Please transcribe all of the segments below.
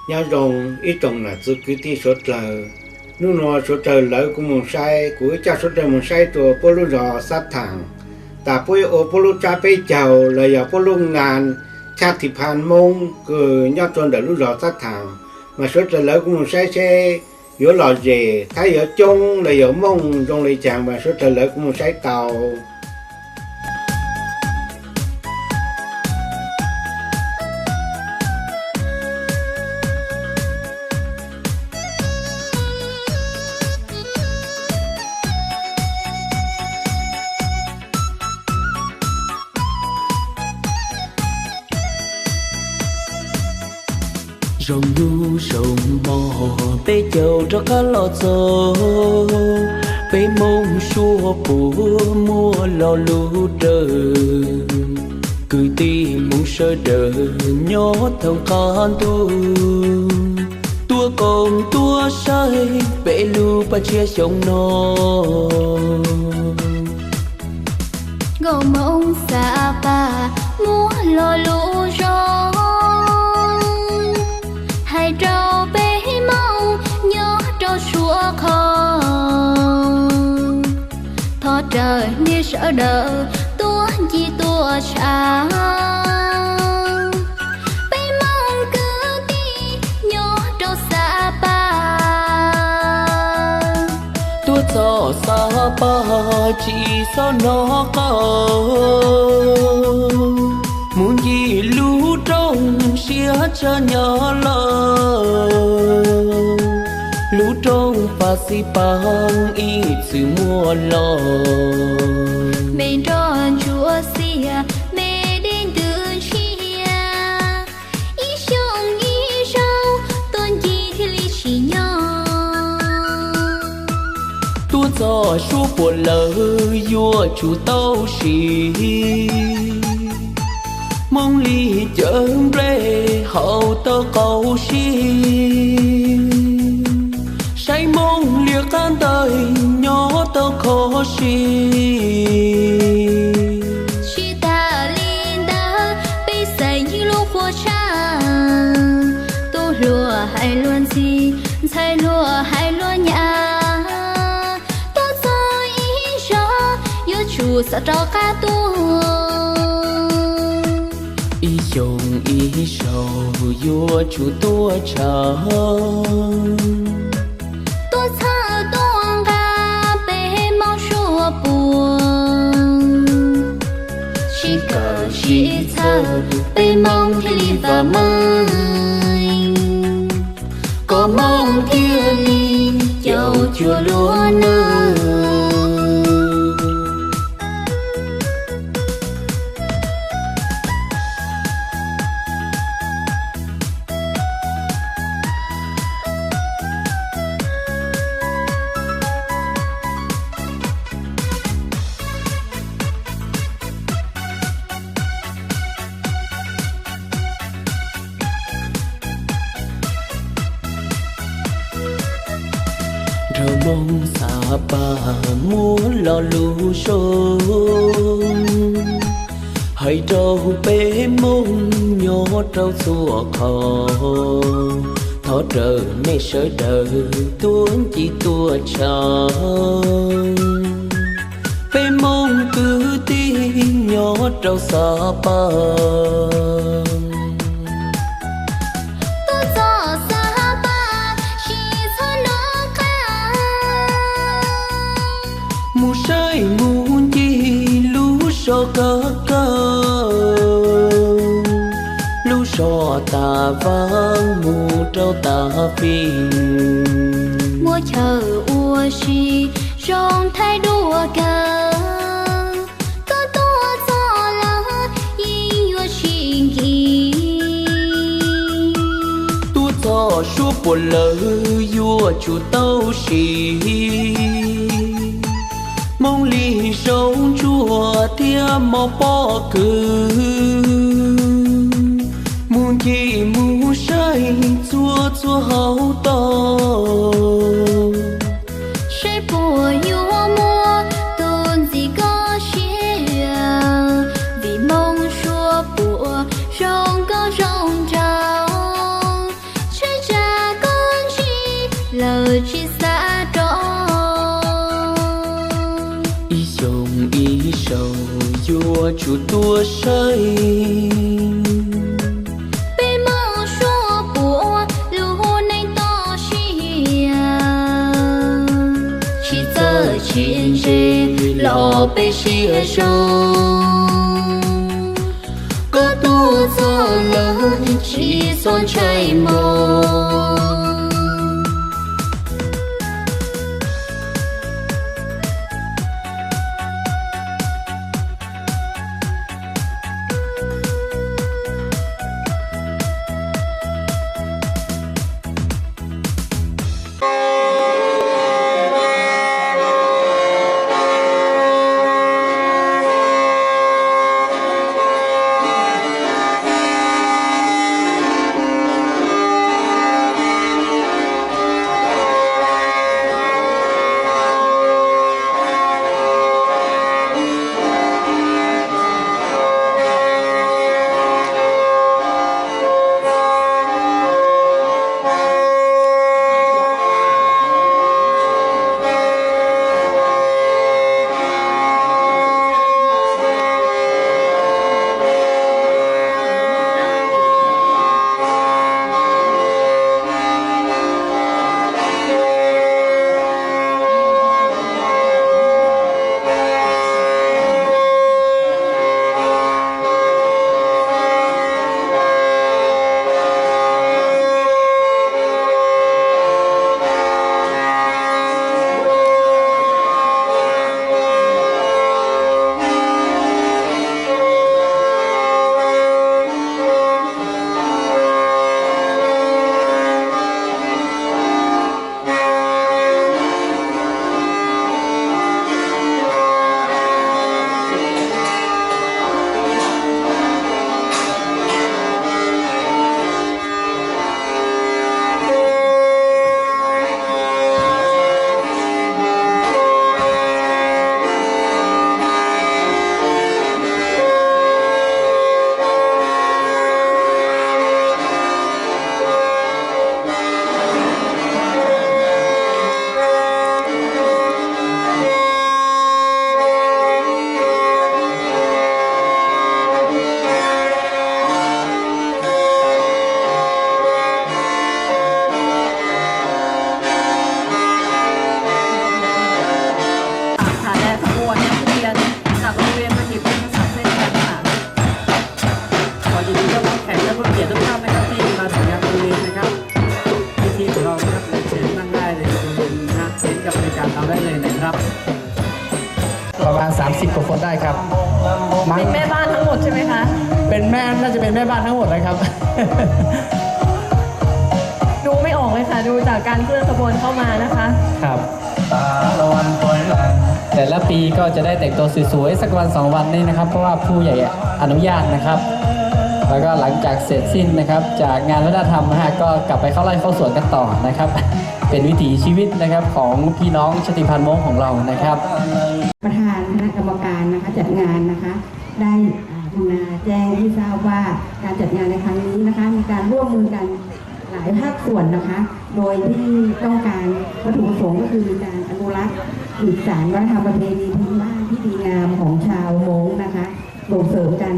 Nyob zoo ib tsoom nam txiv kwv tij suav dlawg. Hnub nuav suav dlawg lawv kuv moog saib, kuv coj suav dlawg moog saib rua puab lub zog Xab Thaam. Tas puab yuav ua puab lub tsab peb caug los yog puab lub ngaa chaj thi pha Moob kws nyob rua ntawm lub zog Xab Thaam, mas suav dlawg lawv kuv moog saib seb yuav lom zem thiab yuav coob los yog mooj zoo li caag, mas suav dlawg lawv kuv moog saib tau. Zoo hnub zoo hmo peb caug rov qab los txog, peb Moob suab puam muaj lo lus dawb, kwv tij Moob sawv daws nyob thoob qab ntuj, tuaj koom tuaj saib peb lub paj tshiab xyoo no. Nkauj Moob Xab Paj muaj lo lus zoo, hais rau peb Moob nyob rau suav qhov, thov rawm nej sawv daws tuaj ncig tuaj tshaav, peb Moob kwv tij nyob rau Xab Paj. Tuaj txog Xab Paj tsis xob nov qab, mus ncig lub rooj siab tshaj nyob lawm, lub rooj Paj Xib Paj ib txwm muaj los, me nroj ntsuab xiab me dej ntws ntshiab, ib xyoos ib zaug tuaj ncig thiaj li tsim nyog. Tuaj txog suab puam lawm yuav tsum tau siv, Moob li cawv nplej haus tau qau si, saib Moob liab qab ntawd nyob tau kho si. Tsis tas li ntawd peb xaiv ncig lub qhua tshaj, tub hluas hais luag ntxhi, ntxhais hluas hais luag nyav, tuaj txog ib zaug yuav tsum xav rov qab tuaj, ib xyoos ib zaug yuav tsum tuaj tshaav, tuaj txhawb tuaj nqa peb Moob suab puam, sib kawm sib txhawb peb Moob thiaj li vam meej, kom Moob thiaj li caum cuag luag nawb. Nrog Moob Xab Paj muaj lo lus zoo, hais rau peb Moob nyob rau txhua qhov, thov rawm nej sawv daws tuaj ncig tuaj tshaav, peb Moob kwv tij nyob rau Xab Paj. Tuaj txog Xab Paj tsis txhob nov qab, mus saib mus ncig lub zos kawg kawg, lub zos Tas Vaab mus rau Tas Fij, muaj chaw ua si zoo thaij dua kawg, koj tuaj txog lawm yeej yuav tsis nkim. Tuaj txog suab puam lawm yuav tsum tau siv, Moob li zoo ntsuag thiab mos pob kws, mus ncig mus saib txhua txhua hauv tog, saib puas yuav muaj tus ntxim koj siab, vim Moob suab puam zoo nkauj zoo nraug, tshaib tsis xav rov. Ib xyoos ib zaug yuav tsum tuaj saib, peb mob suab puas lub neej toj siab. Tsis txawj tsis ntse los peb siab zoo, koj tuaj txog lawm tsis txhob ntshai mog. Thả đèn, thả buồn, thả đèn, thả công viên, thả công viên, thả công viên. ขอยินดีต้อนรับแขกและผู้เกียรติทุกท่านนะครับที่มาถึงงานประเพณีนะครับพิธีของเรานะครับเชิญนั่งได้เลยบริเวณหน้าเต็นท์กับบริการเราได้เลยนะครับประมาณสามสิบกว่าคนได้ครับมั้งเป็นแม่บ้านทั้งหมดใช่ไหมคะเป็นแม่น่าจะเป็นแม่บ้านทั้งหมดนะครับดูไม่ออกเลยค่ะดูจากการเคลื่อนขบวนเข้ามานะคะครับ แต่ละปีก็จะได้แต่งตัวสวยๆสักวันสองวันนี่นะครับเพราะว่าผู้ใหญ่อนุญาตนะครับแล้วก็หลังจากเสร็จสิ้นนะครับจากงานวัฒนธรรมนะฮะก็กลับไปเข้าไร่เข้าสวนกันต่อนะครับเป็นวิถีชีวิตนะครับของพี่น้องชาติพันธุ์มงของเรานะครับประธานคณะกรรมการนะคะจัดงานนะคะได้กรุณาแจ้งให้ทราบว่าการจัดงานในครั้งนี้นะคะมีการร่วมมือกัน หลายภาคส่วนนะคะ โดยที่ต้องการวัตถุประสงค์ก็คือมีการอนุรักษ์สืบสานวัฒนธรรมประเพณีพื้นบ้านที่ดีงามของชาวมงนะคะ ส่งเสริมการ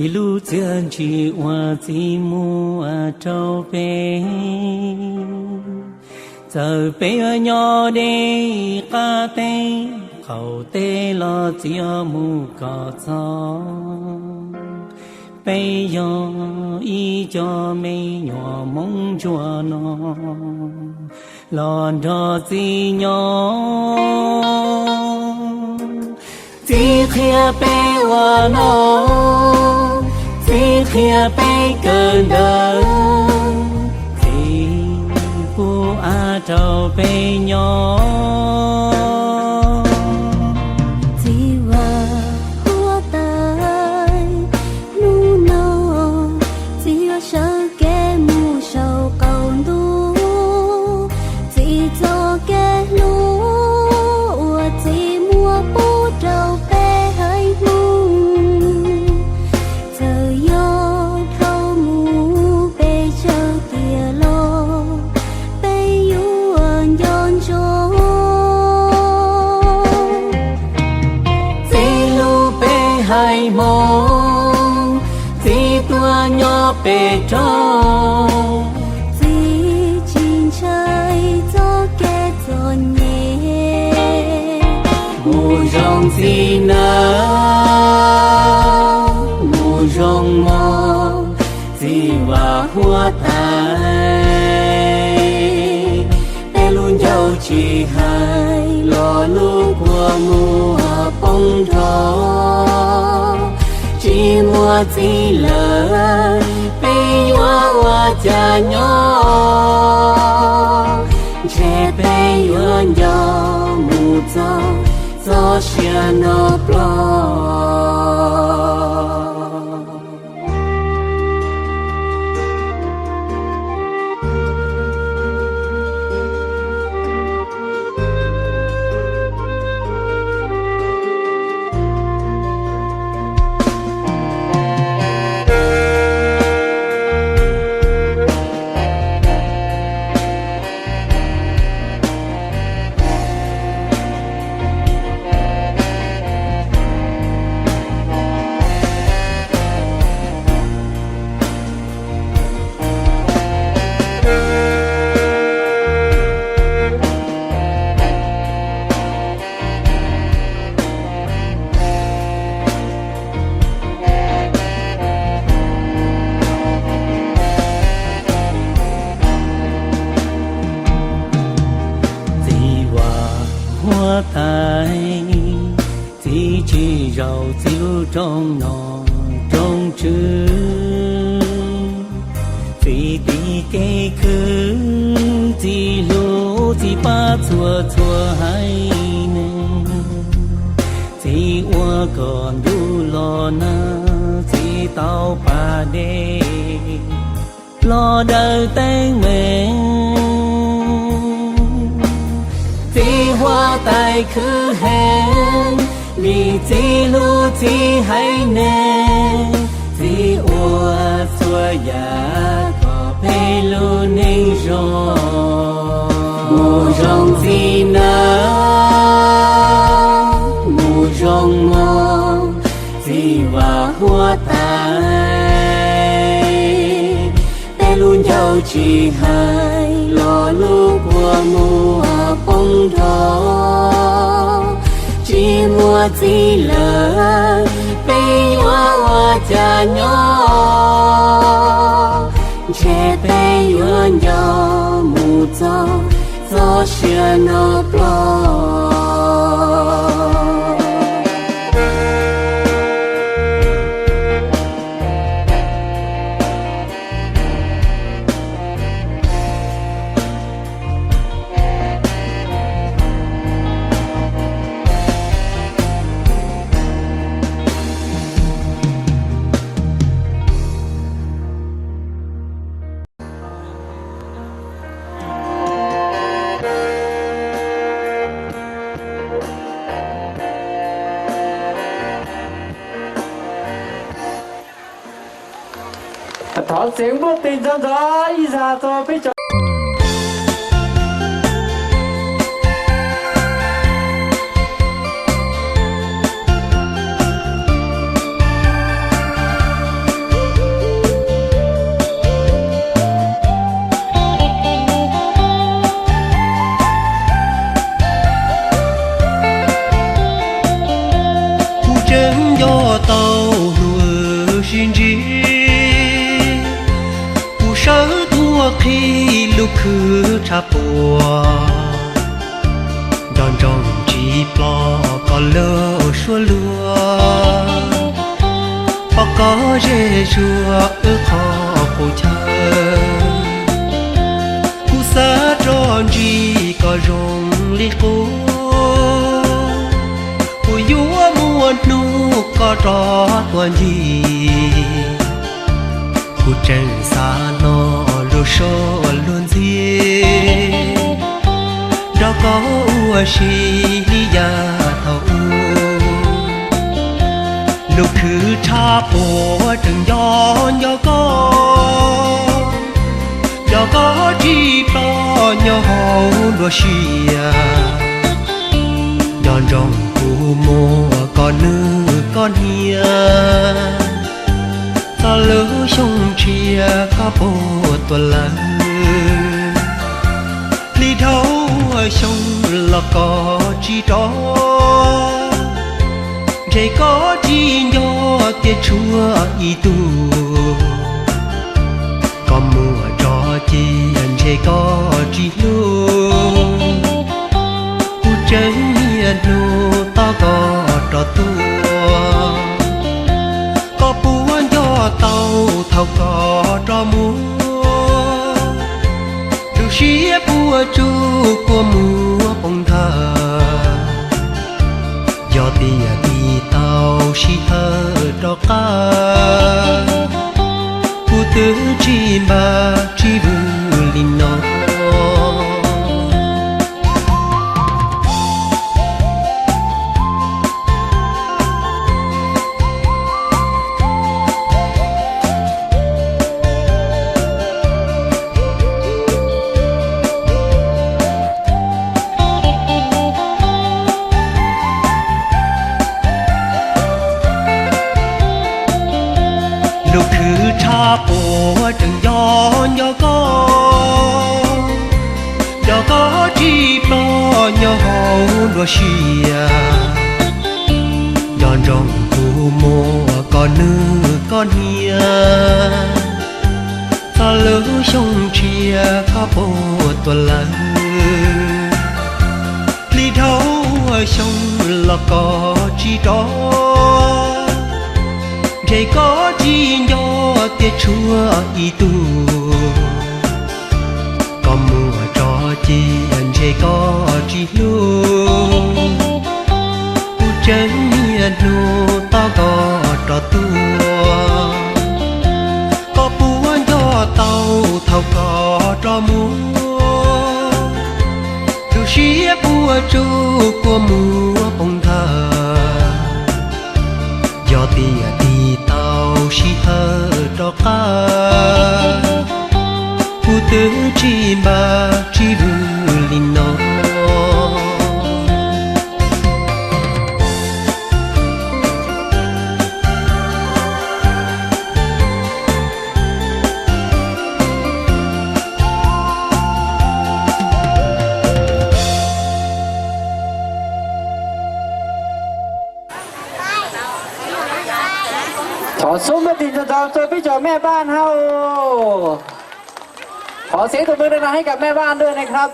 Txiv lub txiaj ntsim uas txiv muab rau peb, txawm peb yuav nyob deb qab teb qaum teb los txiv yuav mus kom txog. Peb yog ib co me nyuam Hmoob ntsuag no los nrog txiv nyob. Txiv qhia peb ua noj, txiv qhia peb kawm ntawv, txiv pub av rau peb nyob. Txiv vam huab tais, hnub no txiv yuav sawv kev mus saum qaum ntuj. Txiv txoj kev hlub uas txiv muab pub rau peb haiv Hmoob, txawm yog dhau mus pes tsawg tiam los peb yuav nco ntsoov. Txiv hlub peb haiv Hmoob, txiv tuaj nyob pem roob. Txiv tsis ntshai txoj kev txom nyem, mus zoo txiv nawb, mus zoo mog, txiv vam huab tais. Peb lub ncauj tsis hais los lub kua muag poob nrho. Tsis muaj txiv lawm peb yuav ua cas nyob, ntshe peb yuav nco mus txog txoj sia no ploj. Txiv vam huab tais, txiv tsis zaum txiv lub rooj nom rooj tswv. Txiv tiv kev khwv, txiv hlub txiv pab txhua txhua haiv neeg. Txiv ua kom ntuj los nag, txiv tau pas dej los daws teeb meem. Txiv huab tais khwv heev, vim txiv hlub txiv haiv neeg. Txiv ua txhua yam kom peb lub neej zoo, mus zoo txiv nawb, mus zoo mog, txiv vam huab tais. Peb lub ncauj tsis hais los lub kua muag poob nrho. Tsis muaj txiv lawm peb yuav ua cas nyob, ntshe peb yuav nco mus txog txoj sia no ploj. Thov txeev npuaj tes ntxov ntxov ib zag rau peb cov Tsis ntsib, kuv sawv tuaj qhib lub khwv tshav puam, nco ntsoov tsis ploj koj lub suab luag, pom koj zej zuag wb qhov qub chaw, kuv xav rov ntsib koj zoo li qub. Kuv yuav muaj hnub koj rov tuaj ncig, kuv tseem xav hnov lub suab luag ntxhi, nrog koj ua si li yav thaum ub. Lub khwv tshav puam tseem nco nco koj, nco koj tsis ploj nyob hauv nruab siab, nco ntsoov kuv muab koj nws koj hnia, txog lub xyoo tshiab koj puas tuaj lawm. Li dhau xyoo los koj tsis rov, ntshe koj tsis nco tias tshuav ib tug, koj muaj tso cia ntshe koj tsis hlub, kuv tseem niaj hnub tos koj rov tuaj. Koj puas nco tau thaum koj rov mus, lub siab puas tsuaj kua muag poob nthav, yog tias tig tau sij hawm rov qab, kuv twb tsis npaj tsis vwm li no. Lub khwv tshav puam tseem nco nco koj, nco koj tsis ploj nyob hauv nruab siab, nco ntsoov kuv muab koj nws koj hnia, txog lub xyoo tshiab koj puas tuaj lawm. Li dhau xyoo los koj tsis rov, ntshe koj tsis nco tias tshuav ib tug, koj muaj tso cia ntshe koj tsis hlub, kuv tseem niaj hnub tos koj rov tuaj. Koj puas nco tau thaum koj rov mus, lub siab puas tsuaj kua muag poob nthav, yog tias tig tau sij hawm rov qab, kuv twb tsis npaj tsis vwm li no. Thov xub npaj tim ntau ntau rau peb cov mej npaj hauj. Thov xiav tus mej dua na hais kam mej npaj dua na krab.